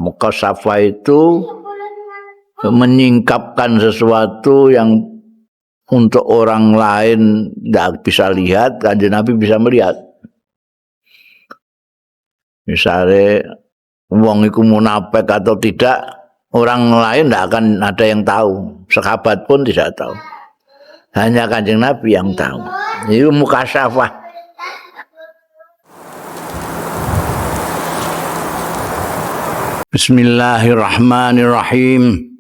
Mukasyafah itu menyingkapkan sesuatu yang untuk orang lain tidak bisa lihat, Kanjeng Nabi bisa melihat. Misalnya wong iku munafik atau tidak, orang lain tidak akan ada yang tahu, sahabat pun tidak tahu. Hanya Kanjeng Nabi yang tahu. Itu mukasyafah. Bismillahirrahmanirrahim.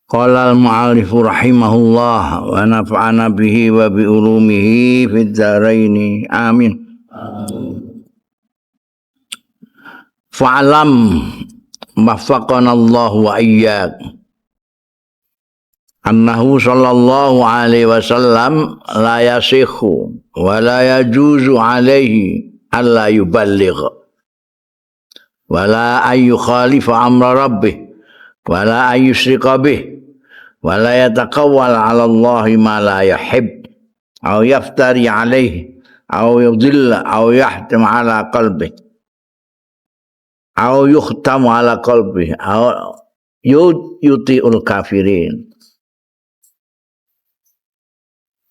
Qala al-mu'allif rahimahullah wa nafa'ana bihi wa bi ulumihi fid dharaini. Amin. Fa'lam waffaqana Allah wa iyyak annahu sallallahu alaihi wasallam la yasikhu wa la yajuzu alaihi alla yuballigh wa la ay yukhalifa amra rabbih wa la ay yushrika bih wa la yataqawwal 'ala Allahi ma la yuhib aw yaftari 'alaihi aw yudilla aw yahtim 'ala qalbihi aw yukhtamu 'ala qalbihi aw yuti'ul kafirin.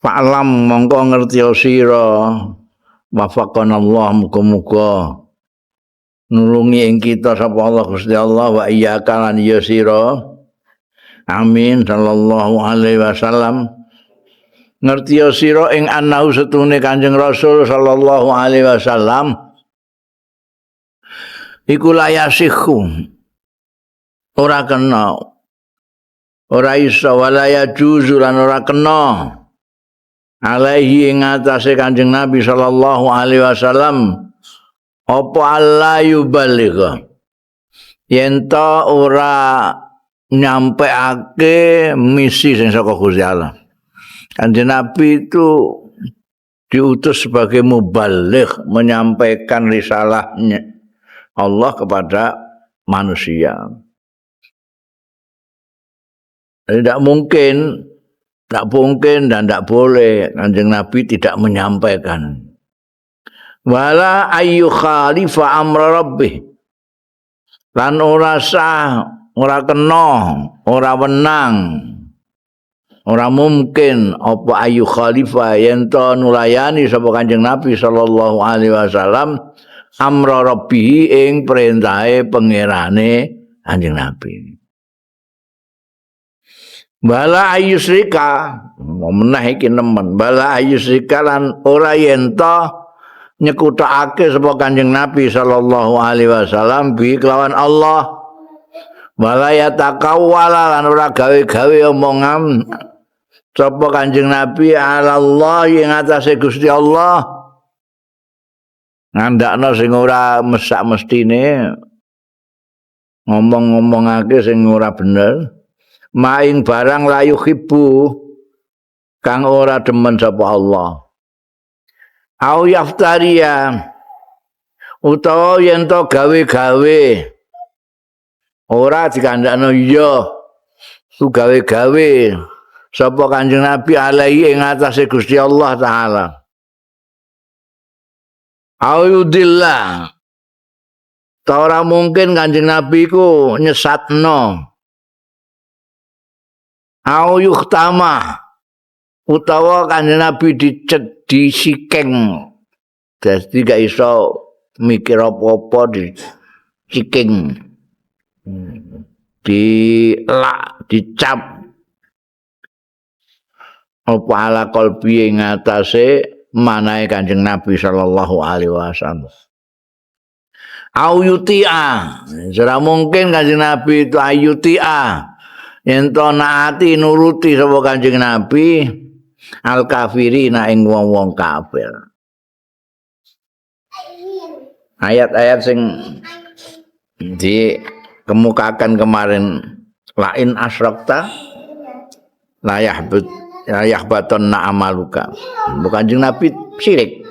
Fa'lam mongko ngerti sira wafaqana Allah, muga-muga nulungi ing kita sapa Allah Gusti Allah wa iyyaka lan ya sira. Amin sallallahu alaihi wasallam. Ngerti sira ing annahu setune Kanjeng Rasul sallallahu alaihi wasallam iku layasikhu ora kena, ora iso, wala yajuzu lan ora kena alaihi ing atase Kanjeng Nabi sallallahu alaihi wasallam apa alla yubaligha yen ta ora nyampeake misi sing saka Gusti Allah. Kanjeng Nabi itu diutus sebagai mubaligh, menyampaikan risalahnya Allah kepada manusia. Tidak mungkin, tidak mungkin dan tidak boleh Kanjeng Nabi tidak menyampaikan. Wala ayyu khalifa amra rabbih lan ora sah, ora kena, ora wenang, ora mungkin apa ayu khalifa yen to nulayani sapa Kanjeng Nabi sallallahu alaihi wasallam amra rabbih ing perintahe pangerane Kanjeng Nabi. Bala ayusrika meneh iki nemen, bala ayusrika lan ora yen to nyekutakake sapa Kanjeng Nabi sallallahu alaihi wasallam bi kelawan Allah. Wala yatakawwala lan ora gawe-gawe omongan sapa Kanjeng Nabi ala Allah ing atase Gusti Allah, ngandakno sing ora mesak mestine, ngomong-ngomongake sing ora bener, maing barang layu khibu kang ora demen sapa Allah. Au yaftaria utawa yen to gawe-gawe ora dikandakno iya su gawe-gawe sapa Kanjeng Nabi alaihi ing atase Gusti Allah taala. Audillah ta ora mungkin Kanjeng Nabi ku nyesatno. Au yuhtama utawa Kanjeng Nabi dicet disikeng, dadi gak iso mikir apa-apa, diciking, dilak, dicap apa ala qalbi ing atase manahe Kanjeng Nabi sallallahu alaihi wasallam. Au yutia, ora mungkin Kanjeng Nabi itu ayutia yen to naati nuruti sapa Kanjeng Nabi al kafirina ing wong-wong kafir. Ayat-ayat sing dikemukakan kemarin, lain asrakta la yahbaton na'amaluka. Bukan Kanjeng Nabi syirik.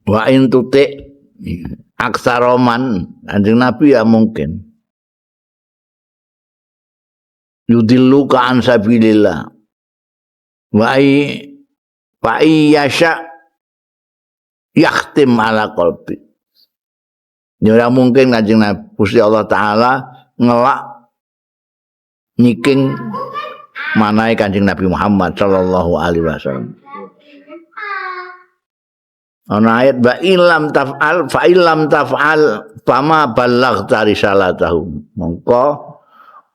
Wa in tuti aksaroman, Kanjeng Nabi ya mungkin yudilluka an sabilillah. Wa yasha Yakhtim ala qalbi. Ya ora mungkin Kanjeng Nabi Gusti Allah Taala ngelak nyiking manahe Kanjeng Nabi Muhammad sallallahu alaihi wasallam. Ana ayat wa illam taf'al fa illam taf'al fama ballaghta risalatahu. Mongko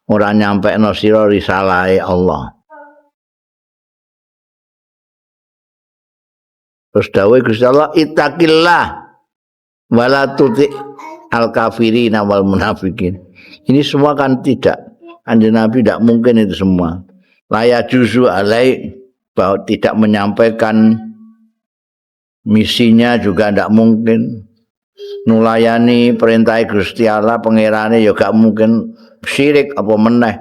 ora nyampekno sira risalahe Allah. Terus dawuh Gusti Allah ittaqillah wala tuti al kafirin wal munafikin. Ini semua kan tidak, Kanjeng Nabi tidak mungkin itu semua. La yajuzu alai, bahwa tidak menyampaikan misinya juga tidak mungkin. Nulayani perintah Gusti Allah pangerane ya gak mungkin, syirik apa meneh.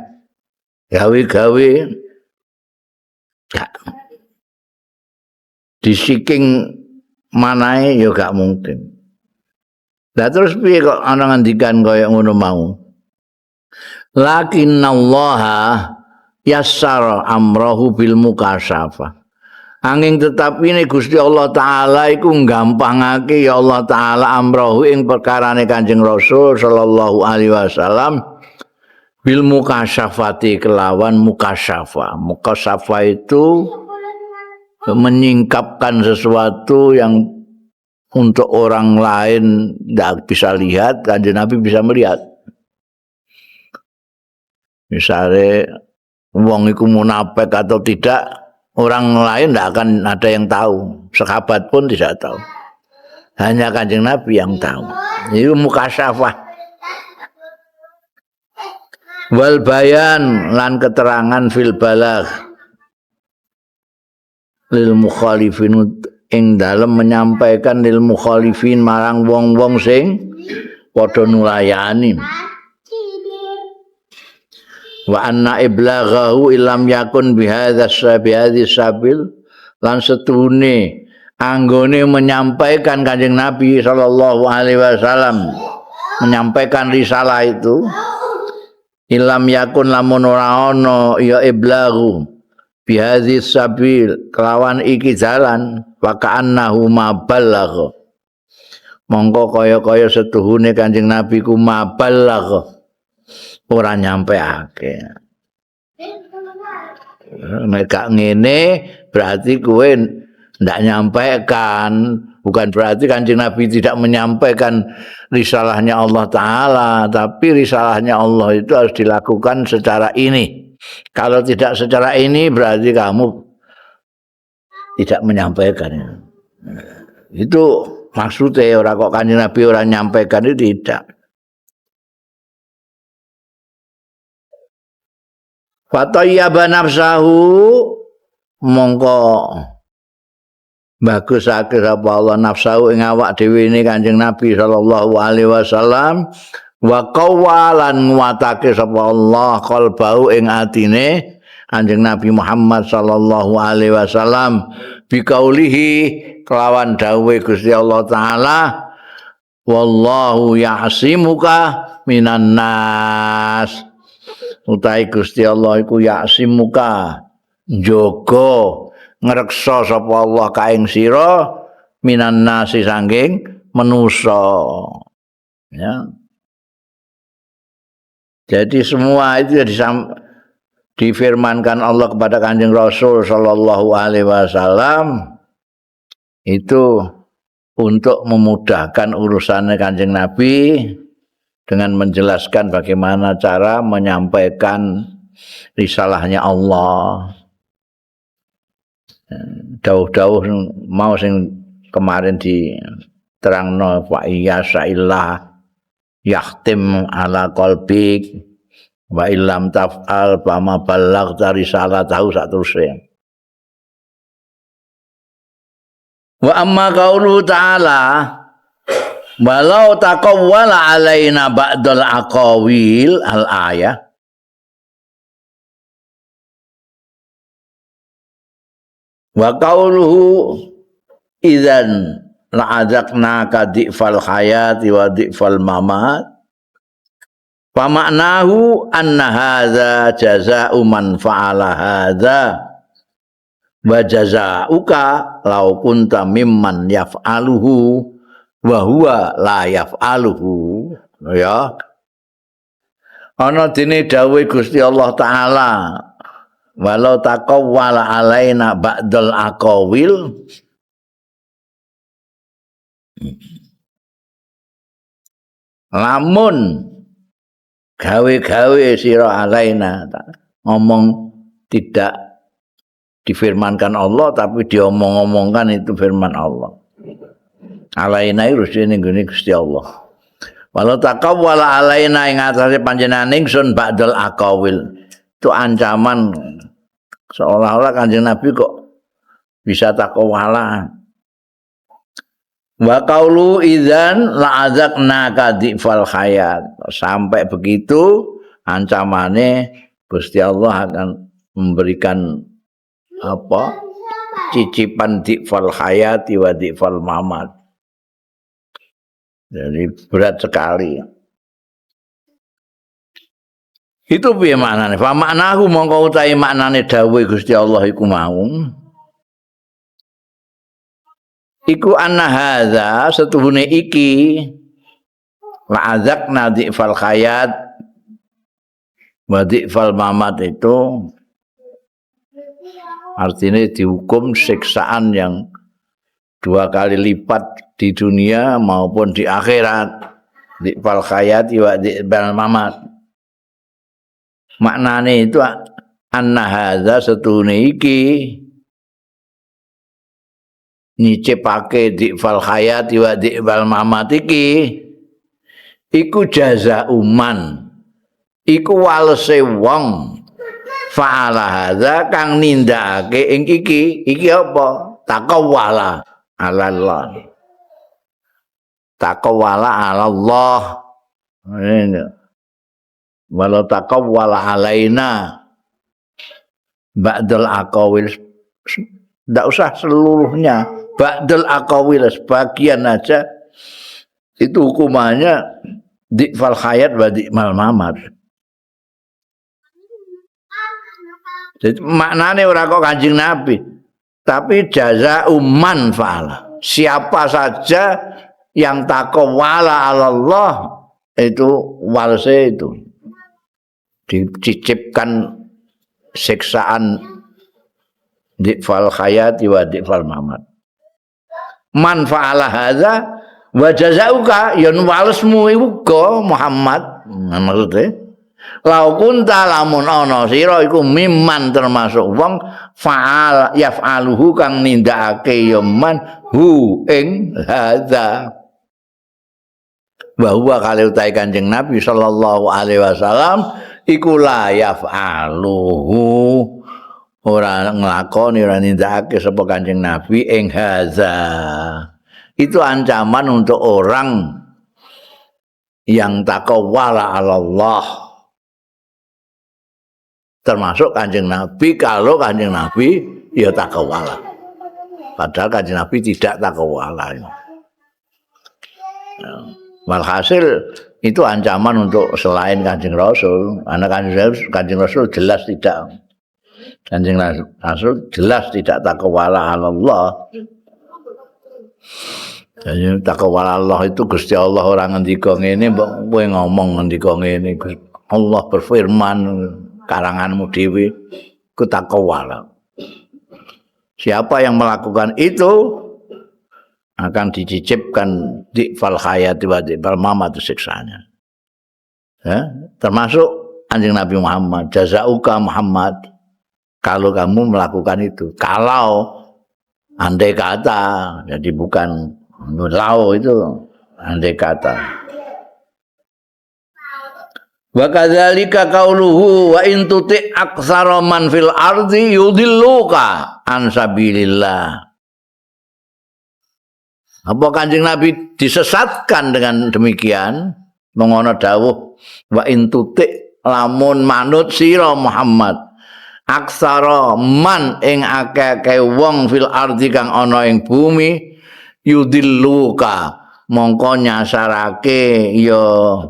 Gawe-gawe gak. Disiking manahe ya gak mungkin. Lah terus piye kok ana ngendikan kaya ngono mau? Lakinnallaha yassara amrahu bil mukasyafa. Angin tetapi ini Gusti Allah Ta'ala iku nggampangake ya Allah Ta'ala amrahu ing perkarane Kanjeng Rasul sallallahu alaihi wasallam bil mukasyafati kelawan mukasyafa. Mukasyafa itu menyingkapkan sesuatu yang untuk orang lain tidak bisa lihat, Kanjeng Nabi bisa melihat. Misalnya wong iku munafik atau tidak, orang lain tidak akan ada yang tahu, sahabat pun tidak tahu. Hanya Kanjeng Nabi yang tahu. Itu mukasyafah. Wal bayan lan keterangan fil balagh lil mukhalifin ing dalem menyampaikan lil mukhalifin marang wong-wong sing padha nulayani. Wa anna iblaghahu illam yakun bihadza sabihadzi sabil lan setune anggone menyampaikan Kanjeng Nabi sallallahu alaihi wasallam menyampaikan risalah itu illam yakun lamun ora ana ya iblaghu bihadzi sabil kelawan iki jalan wa ka'annahu ma balagha mongko kaya-kaya setuhune Kanjeng Nabi ku ma balagha ora nyampeake. Nek gak ngene berarti kowe ndak nyampaikan, bukan berarti Kanjeng Nabi tidak menyampaikan risalahnya Allah Ta'ala, tapi risalahnya Allah itu harus dilakukan secara ini. Kalau tidak secara ini berarti kamu tidak menyampaikan. Itu maksudnya ora kok Kanjeng Nabi ora nyampaikan itu tidak. Fatayyaba nafsahu mongko bagusake sapa Allah nafsahu ing awak dhewe ini Kanjeng Nabi sallallahu alaihi wasallam wa qawwalan nguwatake sapa Allah qalbahu ing atine Kanjeng Nabi Muhammad sallallahu alaihi wasallam biqaulihi kelawan dawuhe Gusti Allah Taala wallahu ya'simuka minan nas. Utahe Gusti Allah iku yaksimuka njaga ngreksa sapa Allah ka ing sira minan nasi saking manusa. Ya. Jadi semua itu difirmankan Allah kepada Kanjeng Rasul sallallahu alaihi wasallam itu untuk memudahkan urusannya Kanjeng Nabi dengan menjelaskan bagaimana cara menyampaikan risalahnya Allah. Dawuh-dawuh mau sing kemarin diterangno fa iya sa'illah yahtim ala qalbik wa illam taf'al fa ma ballaghta risalatahu saterusé. Wa amma qaulu ta'ala walau taqawwala alaina ba'dal aqawil al ayah wa qawluhu idzan la'adzaqnaka di'fal hayati wa di'fal mamat fa ma'nahu anna hadza jazaa'u man fa'ala hadza Wa jazaa'uka law kunta mimman yaf'aluhu wa huwa la yaf'aluhu. Ya. Ana dene dawuhe Gusti Allah Ta'ala, walau taqawwala alaina ba'dal aqawil, lamun gawe-gawe sira alaina, ngomong tidak difirmankan Allah tapi diomong-omongkan itu firman Allah. Alaina itu ning nggone Gusti Allah. Walau taqawwala alaina ing atase panjenengan ingsun ba'dal aqawil. Itu ancaman seolah-olah Kanjeng Nabi kok bisa taqawwala. Wa qaulu idzan la'azaqnaka dzifal hayat. Sampai begitu ancamane Gusti Allah akan memberikan apa? Cicipan dzifal hayati wa dzifal mamat. Jadi berat sekali. Itu piye maknane? Fa maknahu mongko utahe maknane dawuhe Gusti Allah iku mau. Iku anna hadza setuhune iki la'azaqna dzifal hayat wa dzifal mamat itu artinya dihukum siksaan yang dua kali lipat di dunia maupun di akhirat. Dzifal hayat wa dzifal mamat. Maknane itu anna hadza setuhune iki nyicipake dzifal hayat wa dzifal mamat iki iku jazauman, iku walese wong fa'ala hadza kang nindakake ing iki. Iki apa? Taqawwala ala Allah. Taqawwala ala Allah. Walau taqawwala alaina ba'dal aqawil, ndak usah seluruhnya, ba'dal aqawil sebagian aja itu hukumannya dzifal hayat wa dzifal mamat. Jadi maknane ora kok Kanjeng Nabi, tapi jaza'u man fa'ala. Siapa saja yang taqawwala ala Allah itu walse itu dicicipkan siksaan dzifal hayati wa dzifal mamat. Man fa'ala hadza wa jazauka yen walesmu uga Muhammad. Nah, maksudnya lau kunta lamun ana sira iku mimman termasuk wong fa'al yaf'aluhu kang nindakake ya man hu ing hadza. Wa huwa kale utahe Kanjeng Nabi sallallahu alaihi wasallam iku la yaf'aluhu ora nglakoni ora nindakake sapa Kanjeng Nabi ing hadza. Itu ancaman untuk orang yang taqawwala ala Allah, termasuk Kanjeng Nabi. Kalau Kanjeng Nabi ya taqawwala, padahal Kanjeng Nabi tidak taqawwala. Walhasil itu ancaman untuk selain Kanjeng Rasul. Karena Kanjeng Rasul jelas tidak, Kanjeng Rasul jelas tidak taqawwala ala Allah. Jadi taqawwala Allah itu Gusti Allah ora ngendika ngene, mbok kowe ngomong ngendika ngene. Allah berfirman karanganmu dhewe ku taqawwala. Siapa yang melakukan itu akan dicicipkan dzifal hayati wa dzifal mamat siksanya. Ya, termasuk Kanjeng Nabi Muhammad, jazauka Muhammad kalau kamu melakukan itu. Kalau andai kata, jadi bukan lau itu andai kata. Wa kadzalika qauluhu wa in tuti aktsara man fil ardi yudilluka an sabilillah. Apa Kanjeng Nabi disesatkan dengan demikian? Mengono dawuh wa in tuti lamun manut sira Muhammad aksara man ing akeh-akeh wong fil ardi kang ana ing bumi yudilluka mongko nyasarake ya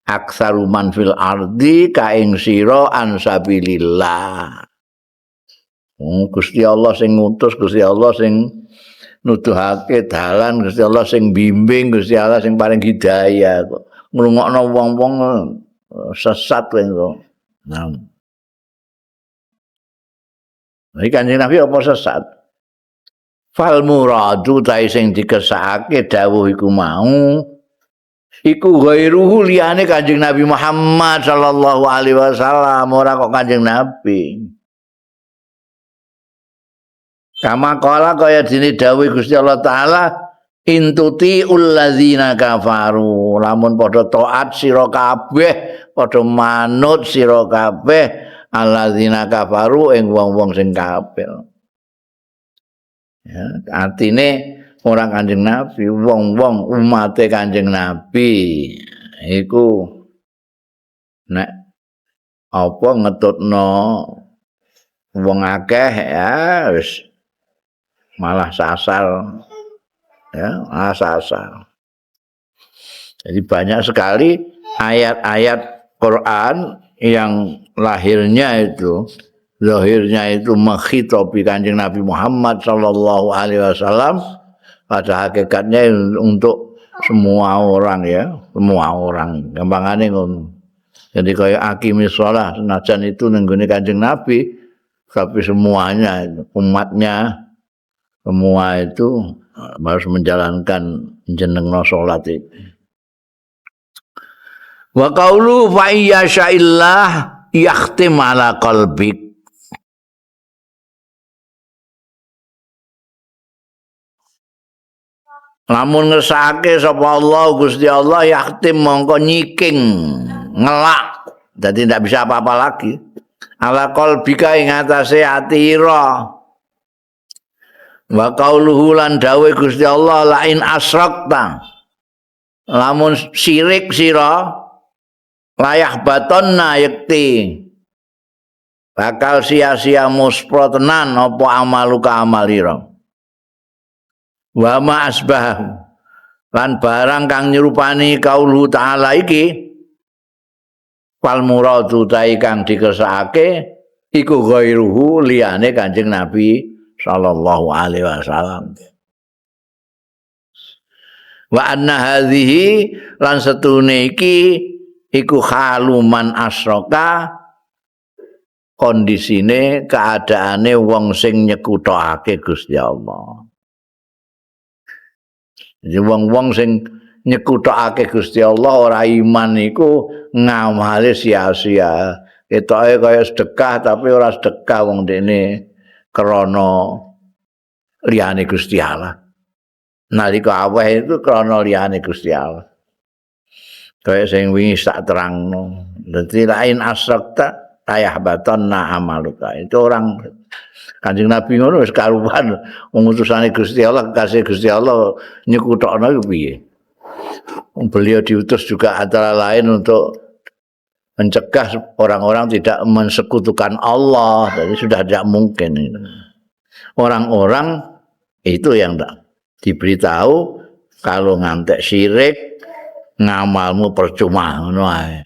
aksaru man fil ardi ka ing sira an sabilillah. Gusti Allah sing ngutus, Gusti Allah sing nuduhake dalan, Gusti Allah sing bimbing, Gusti Allah sing paring hidayah. Kok ngrungokno wong-wong sesat kok. Nah. Iki Kanjeng Nabi apa sesat? Fal muradu ta sing dikesake dawuh iku mau iku ghairuhu liyane Kanjeng Nabi Muhammad sallallahu alaihi wasallam, ora kok Kanjeng Nabi. Kama qala kaya dene dawuh Gusti Allah taala intuti allazina kafaru, lamun padha taat sira kabeh, padha manut sira kabeh allazina kafaru ing wong-wong sing kafir. Ya, artine ora Kanjeng Nabi, wong-wong umate Kanjeng Nabi iku nek apa ngetutno wong akeh ya wis malah sasar, ya, malah sasar. Jadi banyak sekali ayat-ayat Quran yang lahirnya itu, zahirnya itu mengkhitobi Kanjeng Nabi Muhammad sallallahu alaihi wasallam, pada hakikatnya untuk semua orang ya, semua orang. Gampangane ngono. Jadi kaya aqimis shalah, senajan itu ning gone Kanjeng Nabi, tapi semuanya umatnya semua itu harus menjalankan jenengno salat itu. Wa qaulu fa iyyasha'illah yakhtim ala qalbik. Lamun ngersake sapa Allah Gusti Allah yakhtim mongko nyiking ngelak, dadi ndak bisa apa-apa lagi. Ala qalbika ing atase atira. Wa qauluhu lan dawuh Gusti Allah lain asrakta, lamun syirik sira layah batonna yekti bakal sia-sia muspro tenan apa amaluka amalira. Wa ma asbah lan barang kang nyerupani kaulu ta'ala iki fal muradu ta kang dikersakake iku ghairuhu liyane Kanjeng Nabi sallallahu alaihi wasallam. Wa anna hadhihi lan setune iki iku haluman asroka, kondisine keadaane wong sing nyekutokake Gusti Allah. Jadi wong-wong sing nyekutokake Gusti Allah ora iman iku ngamale sia-sia. Ketoke kaya sedekah tapi ora sedekah wong dene krana liyane Gusti Allah. Nalika aweh itu krana liyane Gusti Allah. Kaya sing wingi tak terangno. Dadi lain asrakta tayahbatanna amaluka. Itu orang Kanjeng Nabi ngono wis karuan wong utusane Gusti Allah, kekasih Gusti Allah nyekutokno iku piye. Beliau diutus juga antara lain untuk mencegah orang-orang tidak mensekutukan Allah. Jadi sudah tidak mungkin. Orang-orang itu yang tak diberitahu kalau ngantek syirik ngamalmu percuma ngono ae.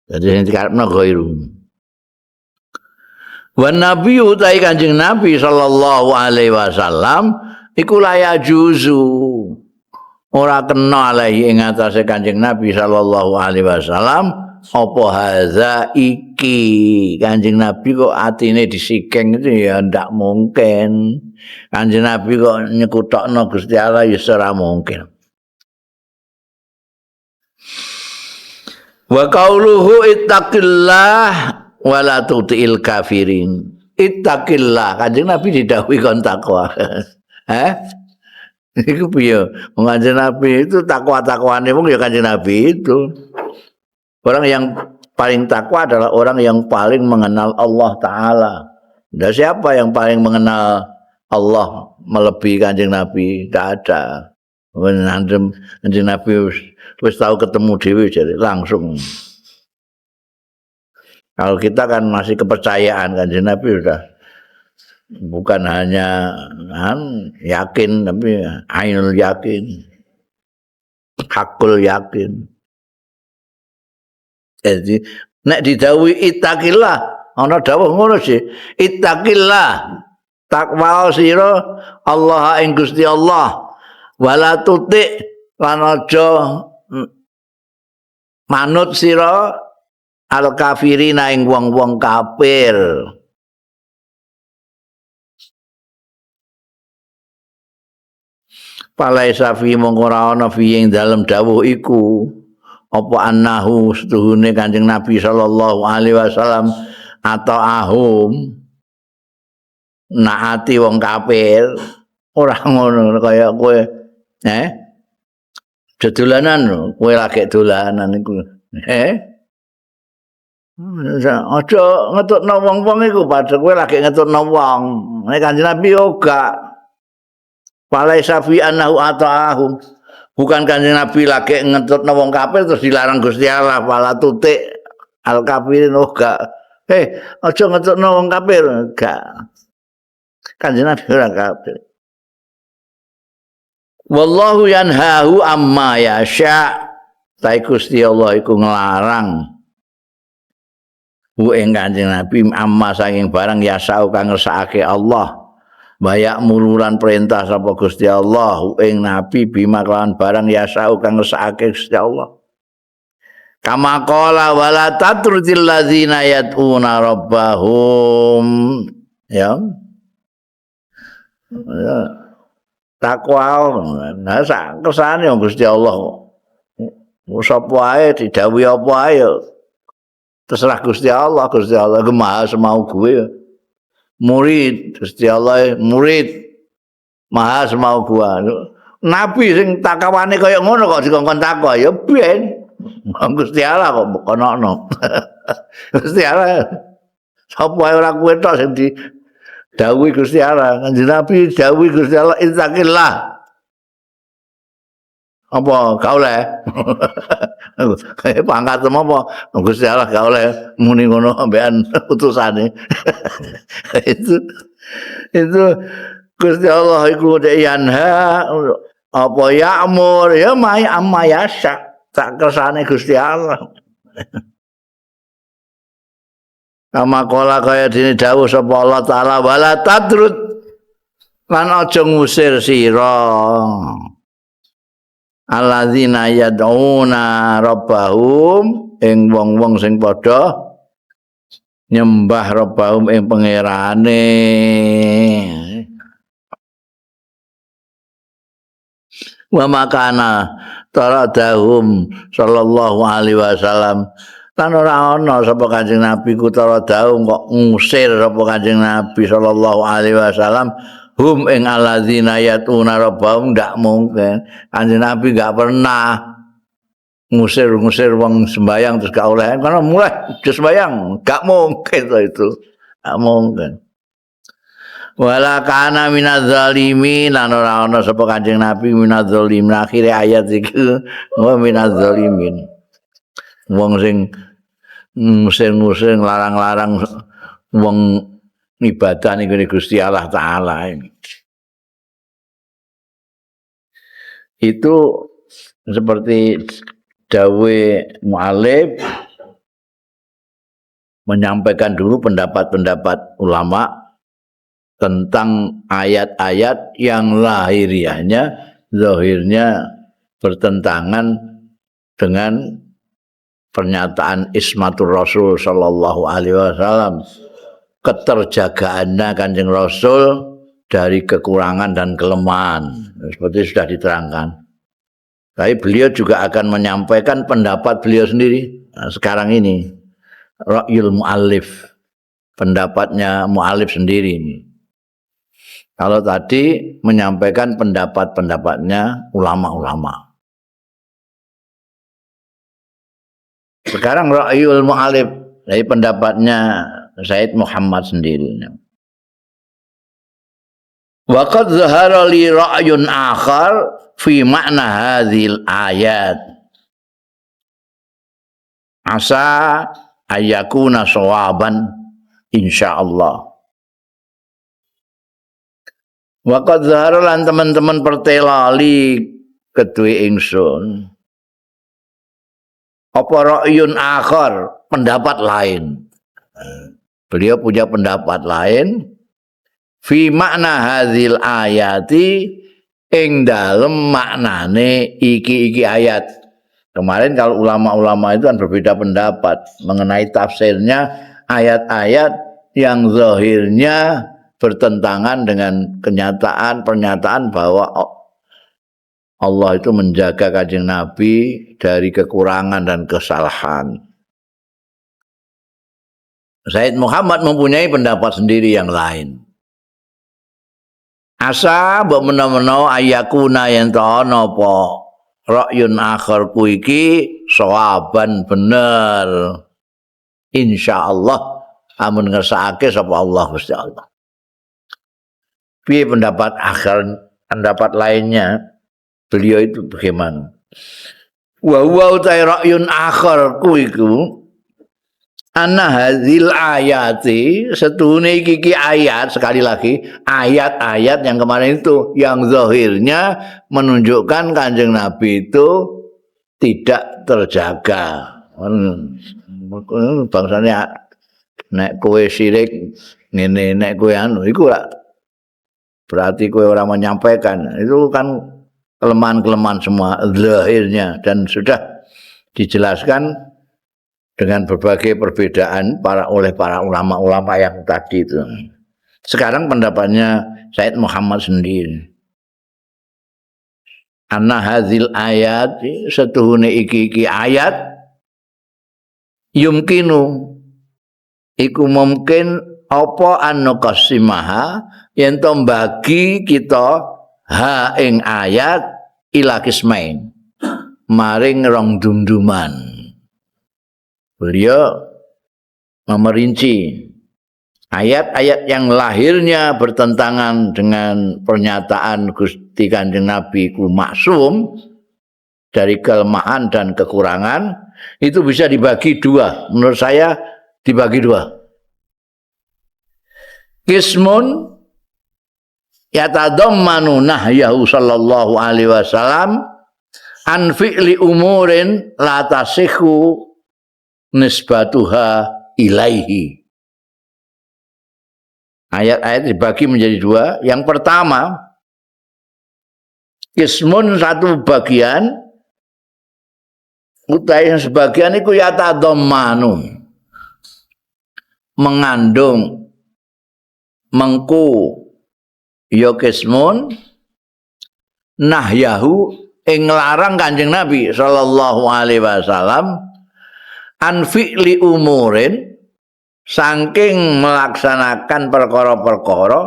Jadi sing dikarepno ghairu. Wa nabiyyu ta Kanjeng Nabi sallallahu alaihi wasallam iku la yajuzu, ora kena alaihi ing atase Kanjeng Nabi sallallahu alaihi wasallam apa hadza iki. Kanjeng Nabi kok atine disikeng itu ya ndak mungkin. Kanjeng Nabi kok nyekutokno Gusti Allah ya ora mungkin. Wa qauluhu ittaqillah wa la tuti'il kafirin. Ittaqillah, Kanjeng Nabi didhawuhi kon takwa. Iku piye? Wong Kanjeng Nabi itu takwa-takwane wong ya Kanjeng Nabi itu. Orang yang paling takwa adalah orang yang paling mengenal Allah Ta'ala. Dan siapa yang paling mengenal Allah melebihi Kanjeng Nabi? Tidak ada. Kanjeng Nabi wis tahu ketemu dhewe jadi langsung. Kalau kita kan masih kepercayaan, Kanjeng Nabi sudah bukan hanya yakin tapi ainul yakin, hakul yakin. Jadi Nek didhawuhi ittaqillah, ana dawuh ngono sih. Ittaqillah, takwa sira Allah ing Gusti Allah. Wala tuti lan aja manut sira al kafirina ing wong-wong kafir. Palaisa fi mongko ora ana fi ing dalem dawuh iku apa annahu setuhune Kanjeng Nabi sallallahu alaihi wasallam atau ahum naati wong kafir ora ngono kaya kowe dolanan kowe lagi dolanan iku aja ngetutno wong-wong iku padha kowe lagi ngetutno wong. Nek Kanjeng Nabi yo gak. Palaisa fi annahu ata'ahum. Bukan Kanjeng Nabi lagi ngetutno wong kafir terus dilarang Gusti Allah wala tutik al kafirin oh gak. Aja ngetutno wong kafir gak. Kanjeng Nabi ora kafir. Wallahu yanhahu amma yasha. Ta Gusti Allah iku nglarang hu ing Kanjeng Nabi amma saking barang yasau kang ngersakake Allah. Bayak muluran perintah sapa Gusti Allah ing Nabi bima kelawan barang yasau kang ngersakake Gusti Allah. Kama qala wala tatrudil ladzina yad'una rabbahum. Ya. Ya. Takwa nah sak kersane Gusti Allah. Sapa ae didhawuhi apa ae terserah Gusti Allah, Gusti Allah iku maha semau gue. Murid Gusti Allah murid maha semau gua. Nabi sing takawane kaya ngono kok dikongkon takwa ya ben Gusti Allah kok kono-kono. Gusti Allah sapa ae ora kowe tok sing didhawuhi Gusti Allah. Kanjeng Nabi didhawuhi Gusti Allah ittaqillah. Apa gak oleh? Pangkat apa? Gusti Allah gak oleh muni ngono ambekan utusane. Itu Gusti Allah iku yanha apa ya'mur ya mai amma yasha. Tak kersane Gusti Allah. Kama qala kaya dene dawuh sapa Allah Ta'ala wala tadrud lan aja ngusir sira alladzina yad'una rabbahum ing wong-wong sing padha nyembah rabbahum ing pangerane. Wa makana taradahum sallallahu alaihi wasallam lan ora ana sapa Kanjeng Nabi ku taradahum kok ngusir sapa Kanjeng Nabi sallallahu alaihi wasallam hum ing alladzina yatuna rabbahum ndak mungkin. Kanjeng Nabi enggak pernah ngusir-ngusir wong sembayang terus gak oleh karena mulai sembayang gak mungkin to itu. Gak mungkin. Wala kana minaz zalimin lan ora ana sapa Kanjeng Nabi minaz zalimin. Akhire ayat iki wa minaz zalimin. Wong sing ngusir-ngusir larang-larang wong ibadah ning Gusti Allah Ta'ala. Itu seperti dawe mu'alif menyampaikan dulu pendapat-pendapat ulama tentang ayat-ayat yang lahiriahnya, zahirnya bertentangan dengan pernyataan ismatur Rasul sallallahu alaihi wasallam, keterjagaannya Kanjeng Rasul dari kekurangan dan kelemahan, seperti sudah diterangkan. Tapi beliau juga akan menyampaikan pendapat beliau sendiri. Nah, sekarang ini ra'yul mu'allif, pendapatnya mu'allif sendiri ini. Kalau tadi menyampaikan pendapat-pendapatnya ulama-ulama. Sekarang ra'yul mu'allif, dari pendapatnya Said Muhammad sendiri. Wa qad zahara li ra'yun akhar fi makna hadhil ayat. Asa ayyakuna shawaban insyaallah. Wa qad zahara lan teman-teman pertelali keduwe ingsun. Apa ra'yun akhar, pendapat lain. Beliau punya pendapat lain fi makna hadzil ayati ing dalem maknane iki-iki ayat. Kemarin kalau ulama-ulama itu kan berbeda pendapat mengenai tafsirnya ayat-ayat yang zahirnya bertentangan dengan kenyataan pernyataan bahwa Allah itu menjaga Kanjeng Nabi dari kekurangan dan kesalahan. Said Muhammad mempunyai pendapat sendiri yang lain. Asa mbok menawa-menawa ayakuna yen to ana apa ra'yun akhir ku iki sawaban bener. Insyaallah amun ngersakake sapa Allah Gusti Allah. Piye pendapat akhir, pendapat lainnya beliau itu bagaimana? Wa huwa utai ra'yun akhar ku iku anna hadzil ayati setuhune iki iki ayat, sekali lagi ayat-ayat yang kemarin itu yang zahirnya menunjukkan Kanjeng Nabi itu tidak terjaga. Bangsane nek kowe sirik ngene, nek kowe anu iku berarti kowe ora menyampaikan. Itu kan kelemahan-kelemahan semua zahirnya dan sudah dijelaskan dengan berbagai perbedaan oleh para ulama-ulama yang tadi itu. Sekarang pendapatnya Said Muhammad sendiri. Anna hadzil ayat setuhune iki-iki ayat yumkinu iku mungkin apa anuqassimaha yen to bagi kita ha ing ayat ila kismain maring rong dum-duman. Beliau memerinci ayat-ayat yang lahirnya bertentangan dengan pernyataan Gusti Kanjeng Nabi ku maksum dari kelemahan dan kekurangan itu bisa dibagi dua. Menurut saya dibagi dua. Kismun yatadammanu nahyahu sallallahu alaihi wasallam an fi'li umurin la tasikhu nisbatuha ilaihi. Ayat-ayat dibagi menjadi dua. Yang pertama, kismun satu bagian, utai yang sebagian itu yatadammanu, mengandung, mengku ya kismun nahyahu ing nglarang Kanjeng Nabi sallallahu alaihi wasallam an fi'li umurin saking melaksanakan perkara-perkara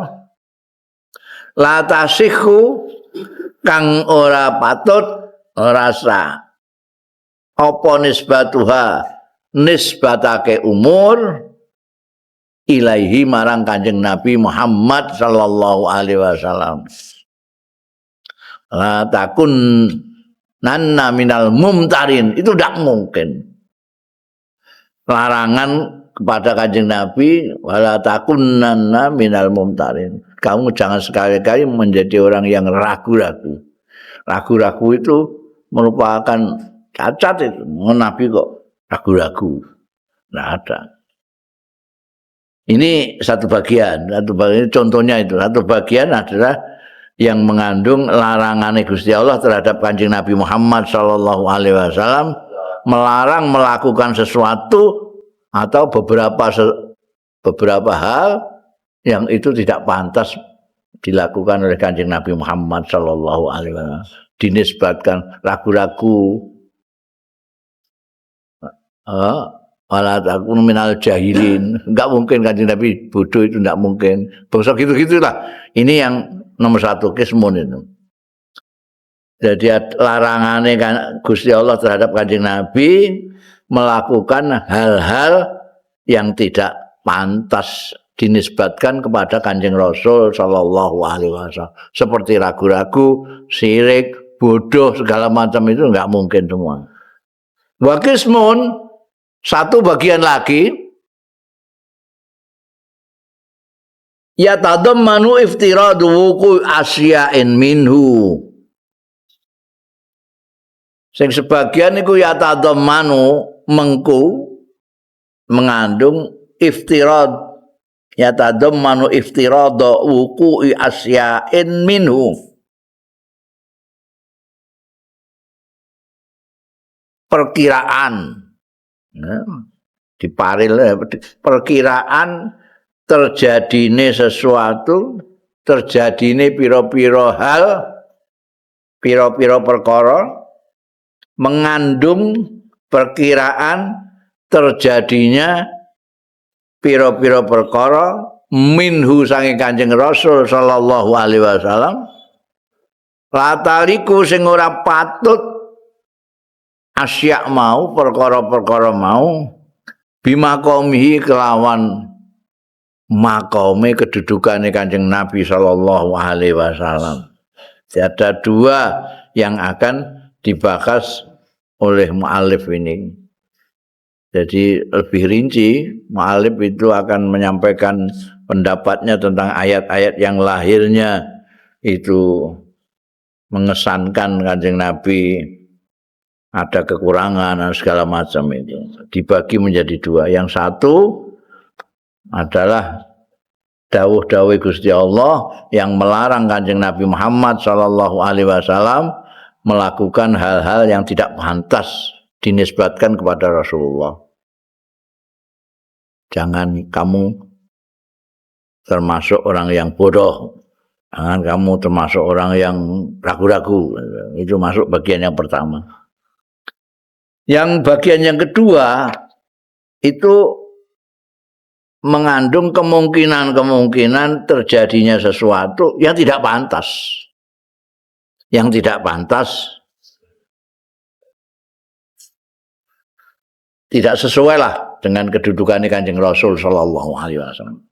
la tasikhu kang ora patut rasa apa nisbatuha nisbatake umur ilaihi marang Kanjeng Nabi Muhammad sallallahu alaihi wasallam. La takun nanna minal mumtarin, itu tidak mungkin. Larangan kepada Kanjeng Nabi wala takunnanna minal mumtarin. Kamu jangan sekali-kali menjadi orang yang ragu-ragu. Ragu-ragu itu merupakan cacat itu. Nabi kok ragu-ragu. Nggak ada. Ini satu bagian, satu bagian contohnya itu. Satu bagian adalah yang mengandung larangan Gusti Allah terhadap Kanjeng Nabi Muhammad sallallahu alaihi wasallam, melarang melakukan sesuatu atau beberapa hal yang itu tidak pantas dilakukan oleh Kanjeng Nabi Muhammad sallallahu alaihi wasallam. Dinisbatkan ragu-ragu. Wala takunu minal jahilin. Enggak mungkin Kanjeng Nabi bodoh, itu enggak mungkin. Bangsa gitu-gitulah. Ini yang nomor satu kismun itu. Jadi larangannya kan Gusti Allah terhadap Kanjeng Nabi melakukan hal-hal yang tidak pantas dinisbatkan kepada Kanjeng Rasul sallallahu alaihi wasallam. Seperti ragu-ragu, syirik, bodoh, segala macam itu enggak mungkin semua. Wa kismun, satu bagian lagi, yatadammanu iftiradu wuqu asya'in minhu. Sing sebagian iku yatadammanu mengku mengandung iftirad, yatadammanu iftirada wuqu'i asya'in minhu. Perkiraan, diparil perkiraan terjadine sesuatu, terjadine pira-pira hal, pira-pira perkara, mengandung perkiraan terjadinya pira-pira perkara minhu saking Kanjeng Rasul sallallahu alaihi wasallam lataliku sing ora patut asyak mau perkara-perkara mau bimakomihi kelawan makome kedudukane Kanjeng Nabi sallallahu alaihi wasallam. Ada dua yang akan dibahas oleh mu'alif ini. Jadi lebih rinci, mu'alif itu akan menyampaikan pendapatnya tentang ayat-ayat yang lahirnya itu mengesankan Kanjeng Nabi ada kekurangan dan segala macam itu. Dibagi menjadi dua. Yang satu adalah dawuh-dawuh Gusti Allah yang melarang Kanjeng Nabi Muhammad sallallahu alaihi wasallam melakukan hal-hal yang tidak pantas dinisbatkan kepada Rasulullah. Jangan kamu termasuk orang yang bodoh. Jangan kamu termasuk orang yang ragu-ragu. Itu masuk bagian yang pertama. Yang bagian yang kedua itu mengandung kemungkinan-kemungkinan terjadinya sesuatu yang tidak pantas. Yang tidak pantas, tidak sesuai lah dengan kedudukan Kanjeng Rasul sallallahu alaihi wasallam.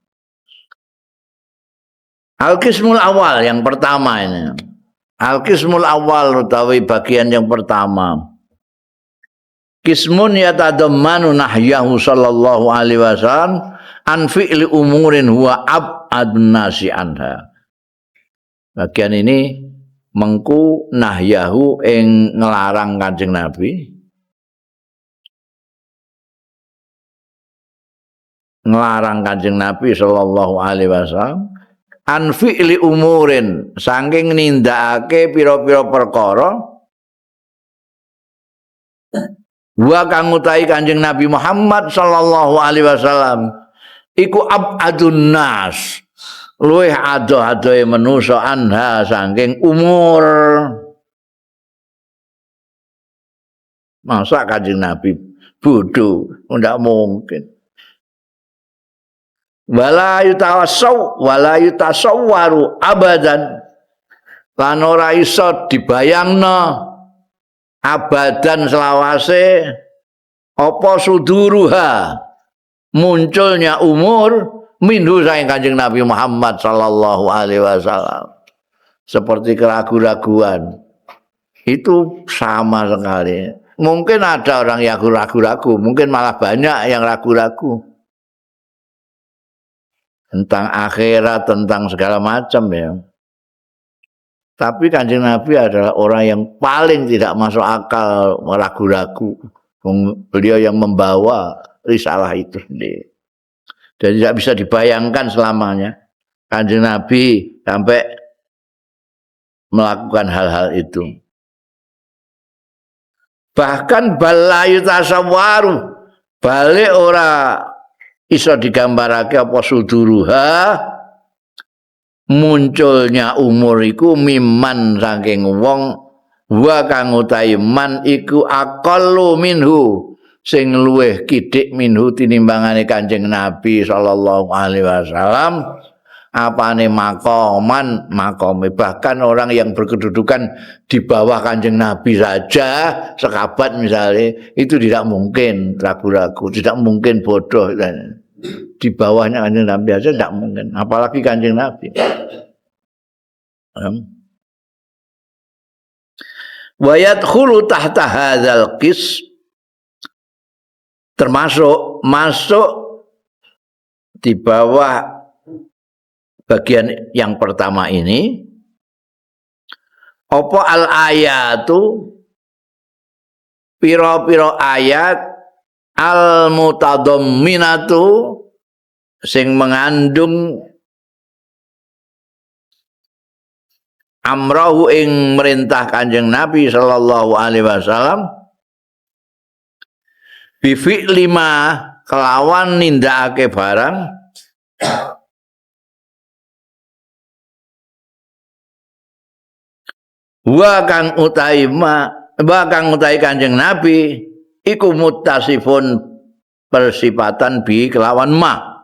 Al-qismul awal yang pertama ini. Al-qismul awal utawi bagian yang pertama. Qismun yatadammanu nahyahu sallallahu alaihi wasallam an fi'li umurin huwa ab'adun nasi anha. Bagian ini mengku nahyahu ing ngelarang Kanjeng Nabi, ngelarang Kanjeng Nabi sallallahu alaihi wasallam an fi'li umurin saking nindakake pira-pira perkara wa kang utahi Kanjeng Nabi Muhammad sallallahu alaihi wasallam iku abadun nas luwih adoh-adohe manusa anha saking umur. Masa Kanjeng Nabi bodoh? Ndak mungkin. Wala yutawassaw wala yutasawwaru abadan lan ora iso dibayangno abadan selawase apa suduruha munculnya umur minhu saking Kanjeng Nabi Muhammad sallallahu alaihi wasallam. Seperti keraguan-raguan itu sama sekali. Mungkin ada orang yang ragu-ragu, mungkin malah banyak yang ragu-ragu tentang akhirat, tentang segala macam ya. Tapi Kanjeng Nabi adalah orang yang paling tidak masuk akal ragu-ragu. Beliau yang membawa risalah itu sendiri. Dan tidak bisa dibayangkan selamanya Kanjeng Nabi sampai melakukan hal-hal itu. Bahkan balayu tasawwaru, balik ora iso digambarake apa suduruha munculnya umur iku miman saking wong wa kang utahe man iku aqallu minhu sing luweh kidik minhu tinimbangane Kanjeng Nabi sallallahu alaihi wasallam apane maqaman maqame. Bahkan orang yang berkedudukan di bawah Kanjeng Nabi saja sekabat misalnya itu tidak mungkin ragu-ragu, tidak mungkin bodoh. Di bawahnya Kanjeng Nabi aja tidak mungkin, apalagi Kanjeng Nabi. Wa yadkhulu tahta hadzal qis, termasuk masuk di bawah bagian yang pertama ini apa al ayatu pira-pira ayat al mutadamminatu sing mengandung amrahu ing merintah Kanjeng Nabi sallallahu alaihi wasallam bi fi'li ma kelawan nindakake barang wa kang utahi ma wa kang utahi Kanjeng Nabi iku muttasifun persifatan bi kelawan ma.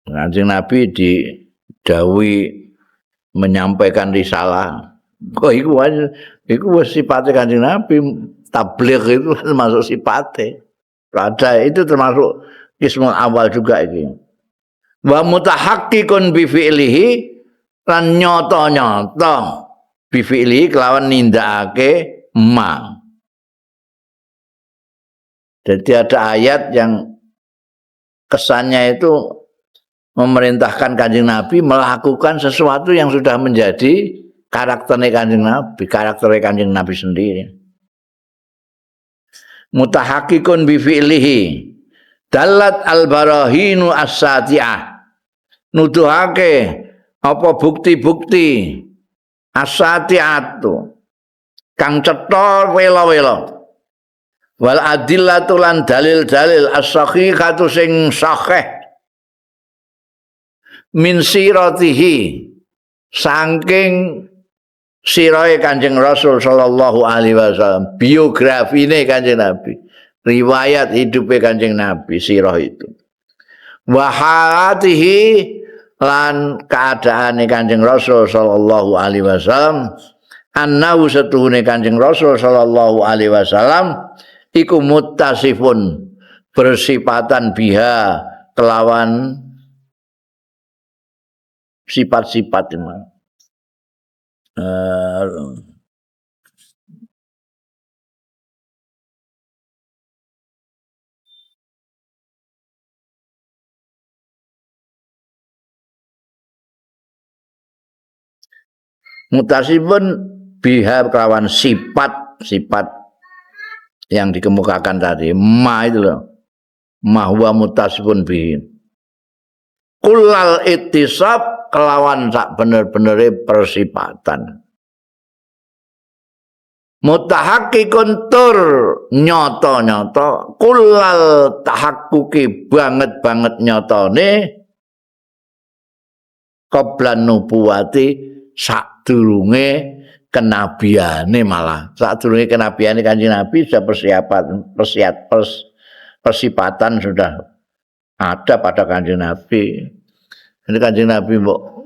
Kanjeng Nabi didhawuhi menyampaikan risalah. Kok iku wis sifate Kanjeng Nabi, tabligh itu termasuk sifate. Ada itu termasuk ismul awal juga iki. Wa mutahaqqiqun bi fi'lihi lan nyata-nyata bi fi'lihi kelawan nindakake ma. Jadi ada ayat yang kesannya itu memerintahkan Kanjeng Nabi melakukan sesuatu yang sudah menjadi karakternya Kanjeng Nabi, karakternya Kanjeng Nabi sendiri. Mutahaqqiqun bi fi'lihi dalat al-barahinu as-sati'ah, nuduhake apa bukti-bukti as-sati'atu kang cetha wela-wela wal adillatu lan dalil-dalil as-sahihatu sing sahih min siratihi saking sirahe Kanjeng Rasul sallallahu alaihi wasallam, biografine Kanjeng Nabi, riwayat hidupe Kanjeng Nabi, sirah itu, wa halatihi lan keadaane Kanjeng Rasul sallallahu alaihi wasallam, annahu satuhune Kanjeng Rasul sallallahu alaihi wasallam iku muttasifun bersifatan biha kelawan sifat-sifat mutasifun biha kelawan sifat-sifat yang dikemukakan tadi ma itu loh, ma huwa mutasifun bihi kullal ittisab kelawan sak bener-benere persifatan. Mutahaqqiqun tur nyata-nyata kullal tahaqquqi banget-banget nyatane qablan nubuwati sadurunge kenabiane, malah sadurunge kenabiane Kanjeng Nabi sudah persifatan sudah ada pada Kanjeng Nabi. Ini Kanjeng Nabi mbok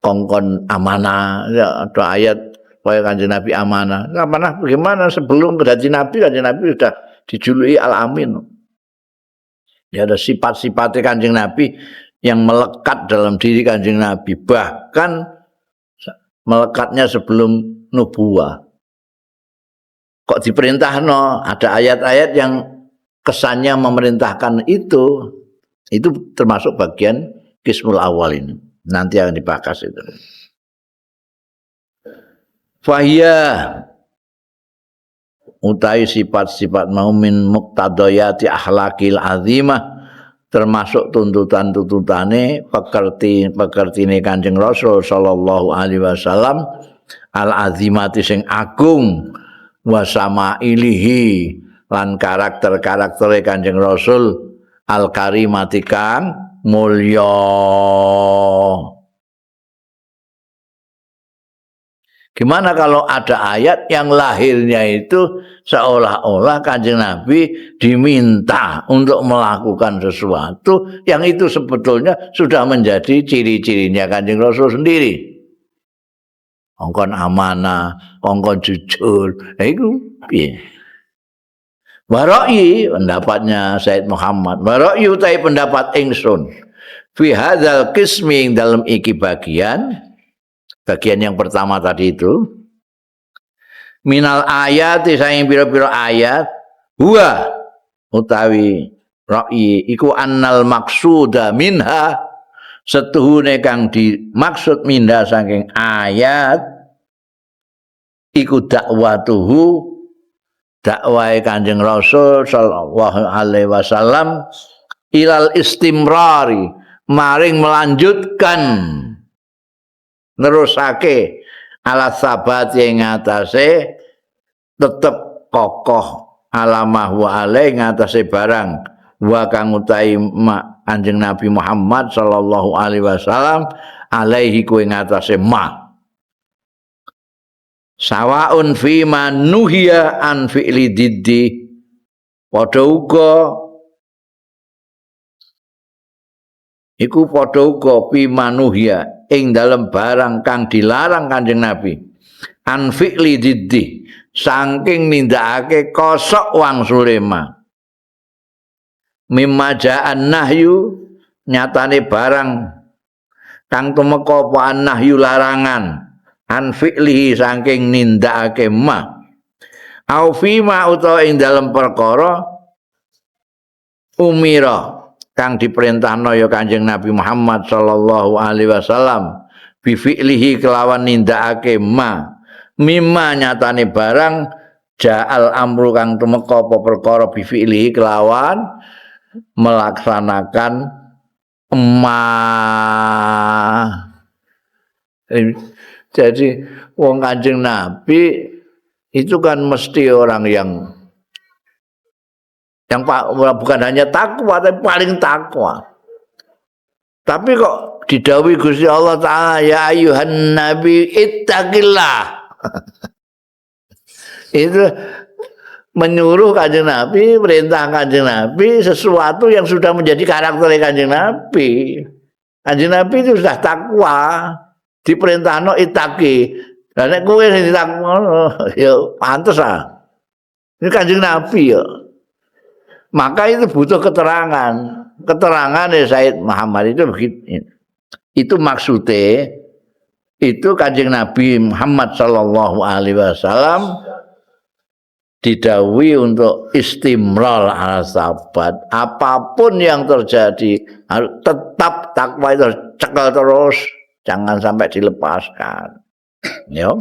kongkon amanah, ya, ada ayat supaya Kanjeng Nabi amanah. Amanah bagaimana? Sebelum menjadi Nabi, Kanjeng Nabi sudah dijuluki Al-Amin. Ya, ada sifat-sifatnya Kanjeng Nabi yang melekat dalam diri Kanjeng Nabi, bahkan melekatnya sebelum nubuwah. Kok diperintah no? Ada ayat-ayat yang kesannya memerintahkan itu termasuk bagian kismul awal ini. Nanti akan dibahas itu. Fahiyya utai sifat-sifat mau min muqtadayati akhlaqil azimah, termasuk tuntutan-tuntutane pekertine Kanjeng Rasul sallallahu alaihi wasallam al azimati sing agung wa samailihi lan karakter-karaktere Kanjeng Rasul al karimati kang mulya. Gimana kalau ada ayat yang lahirnya itu seolah-olah Kanjeng Nabi diminta untuk melakukan sesuatu yang itu sebetulnya sudah menjadi ciri-cirinya Kanjeng Rasul sendiri. Kongkon amanah, kongkon jujur, nah itu piye? Warai pendapatnya Said Muhammad, warai utai pendapat ingsun fi hadzal qismi ing dalem iki bagian yang pertama tadi itu minal ayat saing pira-pira ayat huwa utawi ra'yi iku annal maqsuda minha Setuhune kang dimaksud minda saking ayat iku dakwatuhu dakwahe Kanjeng Rasul sallallahu alaihi wasallam ilal istimrari maring melanjutkan nerusake ala sabat ing ngatasé tetep kokoh alamah wa alai ngatasé barang wa kang utahi Kanjeng Nabi Muhammad sallallahu alaihi wasallam alaihi kuwi ngatasé ma sawaun fi ma nuhiya an fi'li diddi padha uga iku padha uga fi manuhiya ing dalem barang kang dilarang Kanjeng Nabi an fi'li diddi saking nindakake kosok wangsule ma mimma ja'an nahyu nyatane barang kang tumeka apa nahyu larangan an fi'lihi saking nindakake ma au fima utawa ing dalem perkara umira kang diperintahno ya Kanjeng Nabi Muhammad sallallahu alaihi wasallam bi fi'lihi kelawan nindakake ma mimma nyatane barang ja'al amru kang tumeka apa perkara bi fi'lihi kelawan melaksanakan ma. Jadi wong Kanjeng Nabi itu kan mesti orang yang bukan hanya takwa tapi paling takwa. Tapi kok didhawuhi Gusti Allah Ta'ala ya ayuhan nabi ittaqillah. Itu menyuruh Kanjeng Nabi, perintah Kanjeng Nabi sesuatu yang sudah menjadi karakter Kanjeng Nabi. Kanjeng Nabi itu sudah takwa, diperintahno itaqi. Lah nek kowe sing ditakwa ya pantes ah. Ini Kanjeng Nabi ya. Maka itu butuh keterangan. Keterangan dari Said Muhammad itu begitu. Itu maksudnya itu Kanjeng Nabi Muhammad sallallahu alaihi wasallam didhawuhi untuk istimrar ala sabat. Apapun yang terjadi harus tetap takwa itu harus cekel terus, jangan sampai dilepaskan. Ya.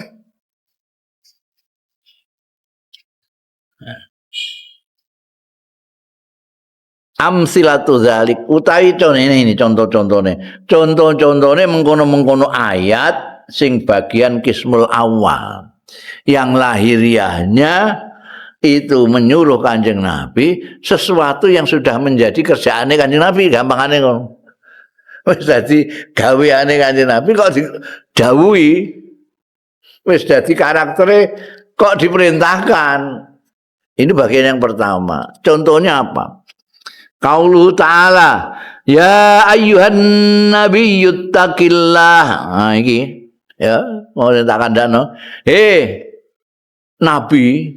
Amsilatu zalik utawi ini contoh-contohnya. Contoh-contohnya mengkono-mengkono ayat sing bagian kismul awal yang lahiriahnya itu menyuruh Kanjeng Nabi sesuatu yang sudah menjadi kerjaane Kanjeng Nabi, gampangane ngono. Wis dadi gaweane Kanjeng Nabi kok didhawuhi. Wis dadi karaktere kok diperintahkan. Ini bagian yang pertama. Contohnya apa? Qauluhu ta'ala ya ayyuhan nabiyyu taqillah. Nah iki ya mau tak kandhano. He nabi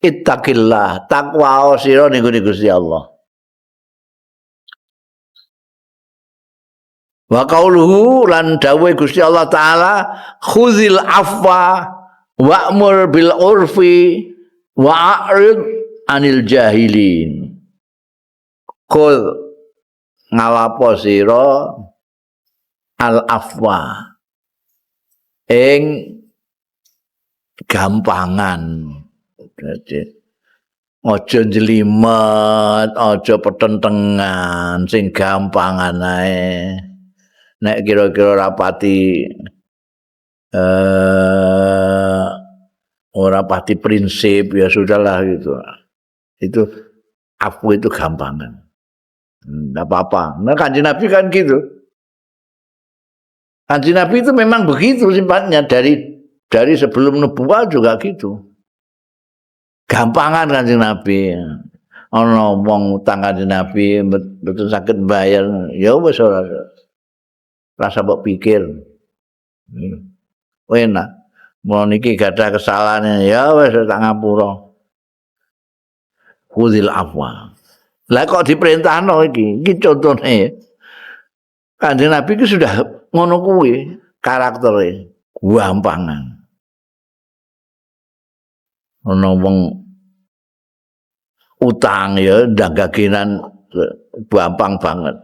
ittaqillah, takwa sira ning Gusti Allah. Wa qauluhu lan dawuhe Gusti Allah taala khudzil afwa wa'mur bil urfi wa'rid anil jahilin. Khudz ngalapo sira al afwa ing gampangan. Jadi aja njlimet, aja petentengan, sing gampangan ae. Nek kira-kira rapati ora pati prinsip ya sudahlah gitu. Itu afu itu gampangan. Enggak apa-apa. Nah, Kanjeng Nabi kan gitu. Kanjeng Nabi itu memang begitu sifatnya dari sebelum nubuwah juga gitu. Gampangan Kanjeng Nabi. Ana wong utang Kanjeng Nabi betul sakit bayar, ya wis ora rasa mbok pikir. Enak. Mun niki gadah kesalahan ya wis tak ngapura. Khuzil afwa. Lah kok diperintahno iki? Iki contone. Kanjeng Nabi iki sudah ngono kuwi karaktere, gampangan. Ana wong utang ya ndanggaginan gampang banget.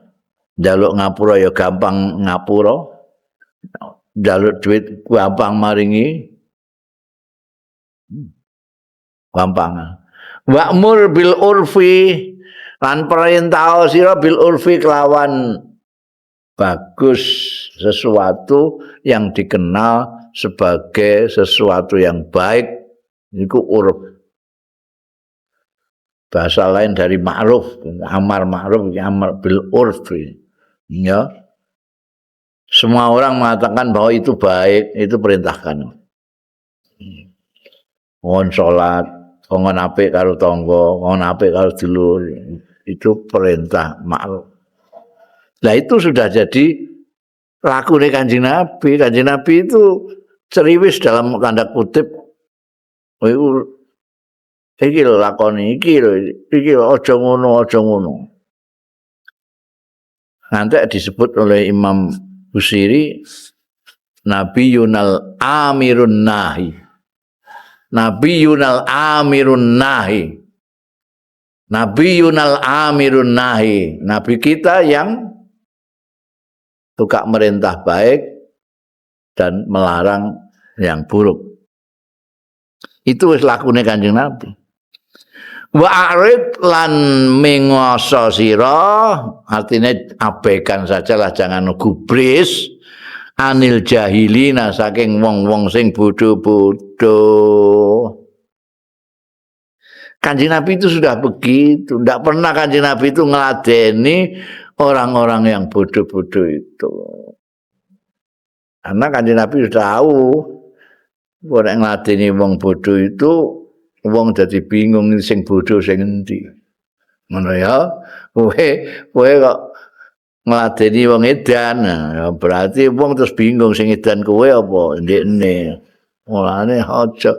Njaluk ngapura ya gampang ngapura. Njaluk duit gampang maringi. Gampang. Wa'mur bil urfi lan perintah sira bil urfi kelawan bagus, sesuatu yang dikenal sebagai sesuatu yang baik iku urf. Bahasa lain dari ma'ruf, amar ma'ruf, amar bil urfi. Ya. Semua orang mengatakan bahwa itu baik, itu perintahkan. Ngon salat, ngon apik karo tangga, ngon apik karo dulur, itu perintah ma'ruf. Nah itu sudah jadi lakune Kanjeng Nabi. Kanjeng Nabi itu ceriwis dalam tanda kutip. Iku iki lho lakoni, iki lho, iki lho aja ngono, aja ngono. Nanti disebut oleh Imam Busiri Nabi Yunal Amirun Nahi. Nabi Yunal Amirun Nahi. Nabi Yunal Amirun Nahi. Nabi kita yang suka merintah baik dan melarang yang buruk. Itu wis lakune Kanjeng Nabi. Wa a'rid lan mengoso sira, artinya abaikan sajalah, jangan gubris anil jahilina saking wong-wong sing bodho-bodho. Kanjeng Nabi itu sudah begitu, ndak pernah Kanjeng Nabi itu ngeladeni orang-orang yang bodoh-bodoh itu. Karena Kanjeng Nabi sudah tahu, nek ngladeni wong bodoh itu wong dadi bingung sing bodoh sing endi. Ngono ya. Kowe kok ngladeni wong edan, nah, berarti wong terus bingung sing edan kowe apa ndekne. Mulane aja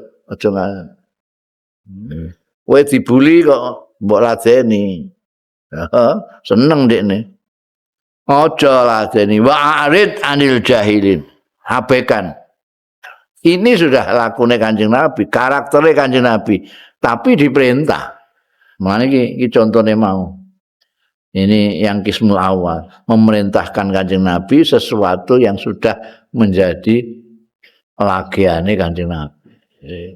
kowe dibuli kok mbok ladeni. Seneng ndekne. Aja ladeni, wa'arid anil jahilin. Abaikan. Ini sudah lakune Kanjeng Nabi, karakternya Kanjeng Nabi, tapi diperintah. Mulane iki contone mau. Ini yang kismul awal, memerintahkan Kanjeng Nabi sesuatu yang sudah menjadi lagiane Kanjeng Nabi,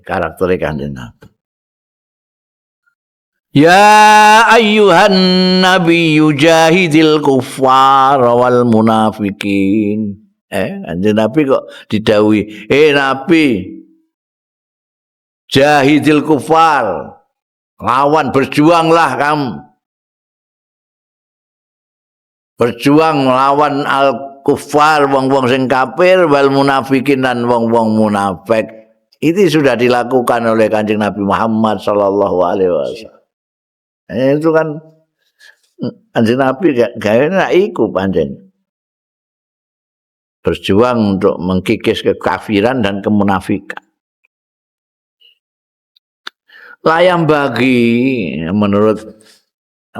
karakternya Kanjeng Nabi. Ya ayyuhan nabiyyu jahidil kuffar wal munafikin. Kanjeng Nabi kok didhawuhi, Nabi, jahidil kufar, lawan, berjuanglah kamu. Berjuang melawan al kufar, wong-wong sing kafir, wal munafikin dan wong-wong munafik. Itu sudah dilakukan oleh Kanjeng Nabi Muhammad sallallahu alaihi wasallam. Itu kan Kanjeng Nabi gawe nak iku pancen. Berjuang untuk mengkikis kekafiran dan kemunafikan. Layam bagi menurut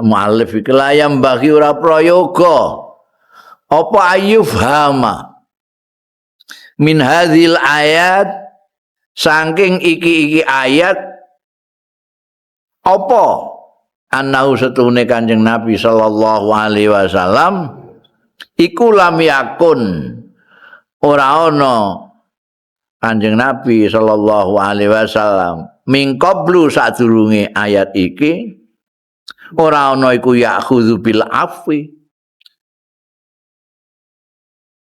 muallif iki layam bagi ora prayoga apa ayufhama min hadhil ayat saking iki-iki ayat apa annahu setune Kanjeng Nabi sallallahu alaihi wasallam iku lam yakun ora ana Kanjeng Nabi sallallahu alaihi wasallam min qablu sadurunge ayat iki ora ana iku ya'khudzu bil afwi,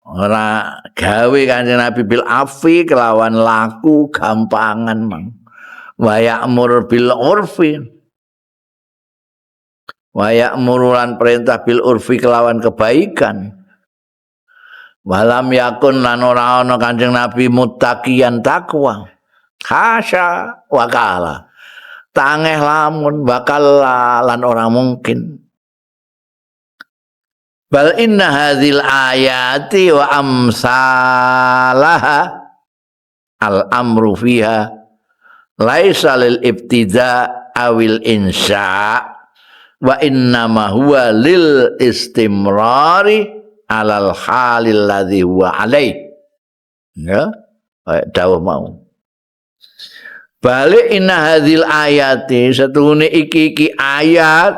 ora gawe Kanjeng Nabi bil afwi kelawan laku gampangan mang wa ya'mur bil urfi wa ya'muru lan perintah bil urfi kelawan kebaikan. Walam yakun lan ora ana Kanjeng Nabi muttaqiyan takwa. Hasya wakala. Tangeh lamun bakal lan ora mungkin. Bal inna hadzil ayati wa amsalaha al amru fiha laisa lil ibtida awil insya wa innama huwa lil istimrari alal halil ladzi huwa alaih. Ya, dawuh mau. Balik inna hadzil ayati setuhune iki-iki ayat